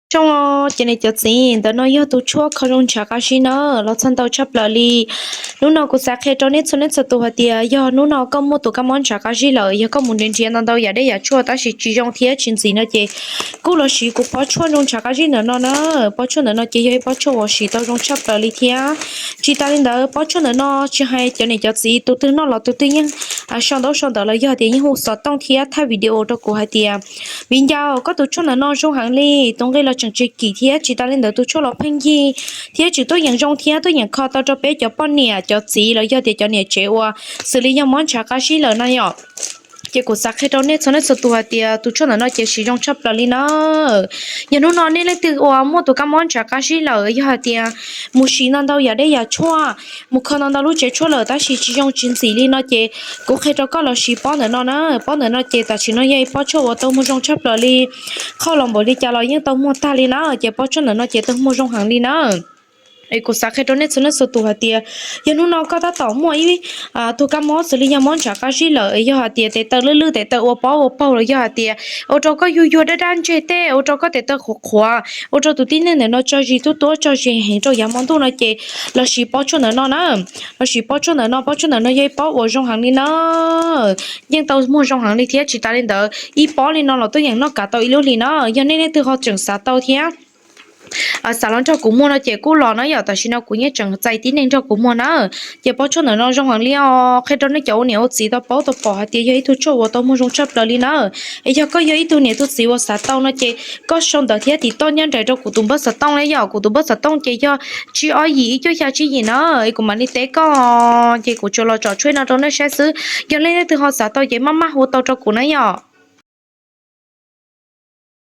Zoo, cov niam cov txiv, ntawm no yog tus tshuaj kho zoo ntshav qab zib na, los txog ntau tshaj plaws li. Hnub no kuv xav qhia rau nej txhua leej txhua tus hais tias yog hnub no koj muaj tus kab mob ntshav qab zib lawm, yog koj mus nrhiav nrhiav ntau ntau yam dej yam tshuaj tab sis tsis zoo thiab tsis ntxim no ces kuj los siv kuv pob tshuaj zoo ntshav qab zib ntawm no na. Pob tshuaj ntawm no ces yog ib pob tshuaj uas siv tau zoo tshaj plaws li thiab. Tsis tas li ntawd, pob tshuaj ntawm no tsis hais cov niam cov txiv tus twg noj los tus twg yeej sau ntaub sau ntawv los yog tias yeej hu xov tooj thiab thaij video rau kuv hais tias, viv ncaus, koj tus tshuaj ntawm no zoo heev li, tus nqi los tseem tsis kim thiab tsis tas li ntawd tus tshuaj los pheej yig thiab tseem tuaj yeem zoo thiab tuaj yeem kho tau rau peb cov poj niam cov txiv los yog tias cov niam tsev uas xws li yog mob ntshav qab zib lawm no yom. Ces kuv xav qhia rau nej txhua leej txhua tus hais tias tus tshuaj ntawm no ces siv zoo tshaj plaws li na. Yog hnub no nej leej twg uas muaj tus kab mob ntshav qab zib lawm, yog hais tias mus siv ntau ntau yam dej yam tshuaj, mus kho ntau ntau lub tsev tshuaj lawm tab sis tsis zoo tsis ntxim li no ces kuv qhia rau koj los siv pob ntawm no na. Pob ntawm no ces tam sim no yog ib pob tshuaj uas tau muag zoo tshaj plaws li, qhauj los npaum li cas los yeej tau muag tag li na. Ces pob tshuaj ntawm no ces tau muag zoo heev li na. Es kuv xav qhia rau nej txhua leej txhua tus hais tias yog hnub no koj tab tom muaj ib tug kab mob xws li yog mob ntshav qab zib lawm, yog hais tias tes taw lwj lwj, tes taw ua pob ua paug los yog hais tias ua rau koj yuag yuag daj daj ntseg tej, ua rau koj tes taw qhuav qhuav, ua rau tus tib neeg ntawm no tso zis tuab tuab, tso zis heev rau yav hmo ntuj no ces los siv pob tshuaj ntawm no na. Los siv pob tshuaj ntawm no, pob tshuaj ntawm no yog ib pob uas zoo heev li na. Yeej tau muag zoo heev li thiab tsis tas li ntawd ib pob li no los tuaj yeem noj kav tau ib lub hlis na. Yog nej leej twg ho tseem xav tau thiab xav los nrog kuv muag no ces kuj los na yom, tam sim no kuv yeej tseem txais tib neeg nrog kuv muag na. Ces pob tshuaj ntawm no zoo heev li os, qhia rau nej cov ua niam ua txiv tau paub tau pom hais tias yog ib tug tshuaj uas tau muag zoo tshaj plaws li na. Es yog koj yog ib tug niam tug txiv uas xav tau no ces koj sau ntawv thiab tiv toj nyob nraim rau kuv tus npawb xov tooj na yom. Kuv tus npawb xov tooj ces yog tsib ob yim ib cuaj xya tsib yim na. Es kuv mam li teb koj, ces kuv tsuas los tsom tshuaj no rau nej saib xwb. Yog leej twg ho xav tau ces maj maj hu tau rau kuv na yom.